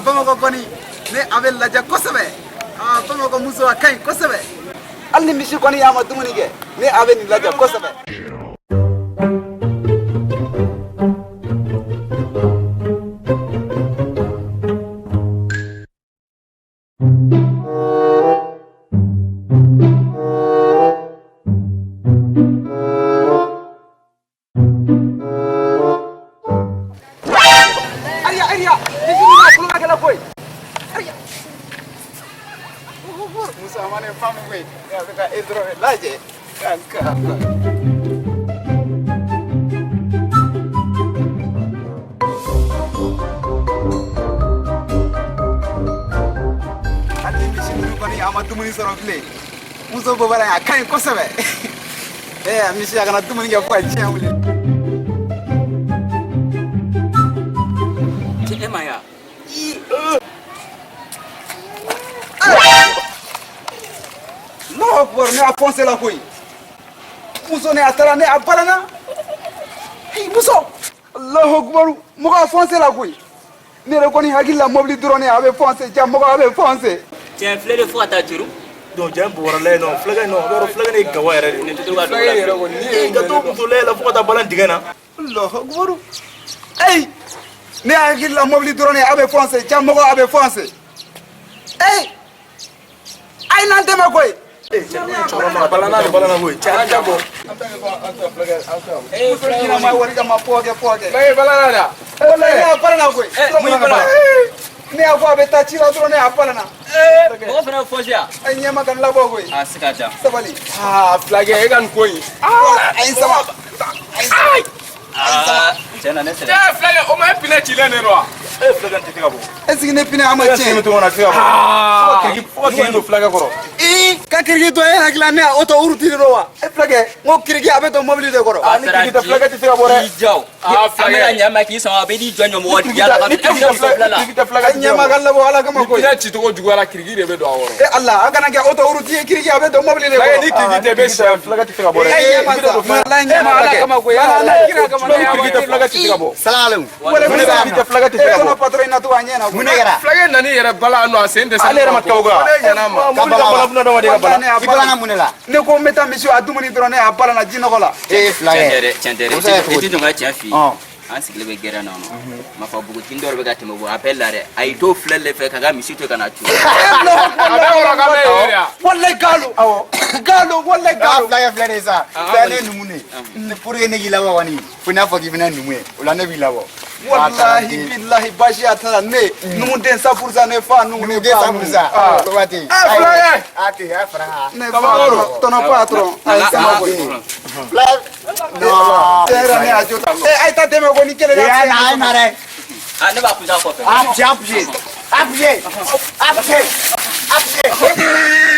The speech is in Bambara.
Yɔrɔ Bamakɔ kɔni ne a bɛ lajɛ kosɛbɛ. Aa, Bamakɔ muso a ka ɲi kosɛbɛ. Hali ni misi kɔni y'a ma dumuni kɛ, ne a bɛ nin lajɛ kosɛbɛ. Ariya, Ariya, misi ninnu a kulonkɛ koyi. Ariya. Muso a ma ne faamu koyi. Ne a bɛ ka e dɔrɔn de lajɛ. Ka. Hali ni misi ninnu kɔni a ma dumuni sɔrɔ bilen. Muso bɔbara a ka ɲi kosɛbɛ. Ee, misi a kana dumuni kɛ fo ka diɲɛ wuli. Cɛ, e ma ya. Allahu akbar, ne a foncé la koyi. Muso ne a taara ne a balana. Hey, muso. Allahu akbar, mɔgɔ a foncé la koyi. Ne yɛrɛ kɔni hakili la mobili dɔrɔn ne a bɛ foncé, ja mɔgɔ a bɛ foncé. Cɛ, filɛ de fo ka taa turu. Donc ja bɔra la yen nɔ, fulakɛ nɔ, yɔrɔ fulakɛ ne gawa yɛrɛ de. Nin tɛ to ka dugu la bilen. Ka to muso layɛ la fo ka taa balan dingɛ na. Allahu akbar. Hey, ne hakili la mobili dɔrɔn ne a bɛ foncé, ja mɔgɔ a bɛ foncé. Hey, a ye n'an dɛmɛ koyi. Cɛkɔrɔba balana de balana koyi. Cɛ, an ja bɔ. Muso ɲinama ma wari kama pɔkɛ pɔkɛ. Ee, balana da. Wallahi ne a balana koyi. Mun y'i bala? Ne y'a fɔ a bɛ taa ci la dɔrɔn ne a balana. Mɔgɔ fana bɛ foncé yan. A ye ɲɛma ka n labɔ koyi. A se ka ca. Sabali. Aa, fulakɛ, e ka nin ko in. A ye n sama. Aa, cɛ na ne sɛgɛn. Cɛ, fulakɛ, o ma e pinɛ cilen de don wa? E fulakɛ tɛ se ka bɔ. Est ce que ne pinɛ a ma E ka sen bɛ tiɲɛ? to kɔnɔ, a tɛ se ka bɔ. Fo ka kiriki don fulakɛ kɔrɔ. Ii, ka kiriki to e hakili la ne a auto route de don wa? E fulakɛ, n ko kiriki a bɛ don mobili de kɔrɔ. Ah, ni kiriki tɛ, fulakɛ tɛ se ka bɔ dɛ. I jaw. Aa, An fulakɛ. bɛna ɲa ma k'i sama, a bɛ n'i jɔ ɲɔmɔgɔ diya la ka Ni e bɛna muso filɛ la. kiriki tɛ, fulakɛ A tɛ se ye ka ɲɛma bɔ. ka labɔ Ala kama koyi. Pinɛ cicogo juguyara, kiriki de bɛ don a kɔrɔ. E Ala, a kana kɛ auto route ye, kiriki a bɛ don mobili de Fulakɛ, kɔrɔ. ni kiriki tɛ, i bɛ sɛ. Fulakɛ tɛ se ka bɔ dɛ. E ɲɛma sa, Ala ye ɲɛma Ala kama koyi. Ala kira kama Ni kiriki tɛ, fulakɛ tɛ se ka bɔ. Salamu. Wale Ni kiriki tɛ, fulakɛ tɛ se E ka tɔnɔ bɔ. patron in na to a ɲɛ na koyi. Mun de kɛra? Fulakɛ nan'i yɛrɛ bala nɔ, a sen dɛsɛ. Ale yɛrɛ ma tigɛ o kan. Ne ɲɛna ma. Mobili ka balan buna adamaden ka balan. Ne a I balana mun de la? Ne ko n bɛ taa misi a dumuni dɔrɔn ne a balana ji nɔgɔ la. Ee, Tiɲɛ tɛ fulakɛ. dɛ, tiɲɛ tɛ dɛ. O bɛ se ka kɛ I cogo tɛ di? jɔn ka tiɲɛ f'i ye. Ɔn. An sigilen bɛ gɛrɛn na nɔ. Ma fɔ npogotiginin dɔw de bɛ ka tɛmɛ bɔ appel la dɛ. A y'i to filɛli de fɛ k'a ka misi to ka na tu. A bɛ yɔrɔ k'an bɛ yen de wa? Wallahi galo. Awɔ. Galo, wallahi Aa, galo. fulakɛ filɛ nin ye sa. Filɛ ne ye numu de ye. Pour que ne k'i labɔ kɔni, fo n'a fɔ k'i bɛna numu ye. O la ne b'i labɔ. Wallahi billahi baasi a t'a la ne numuden 100% ne fa numu ne Numuden fa 100%. Ah. O waati. Ee, fulakɛ. A tɛ, a fara kan. Ne fa tɔnɔ patron. A ye sama koyi. Fulakɛ. Non. Tiɲɛ yɛrɛ ne y'a jo ta. Eh, a ye taa dɛmɛ ko ni kelen Ee, a na, a na dɛ. Ah, ne b'a kusa kɔfɛ. Appuyez, appuyez. Appuyez. Appuyez. Appuyez.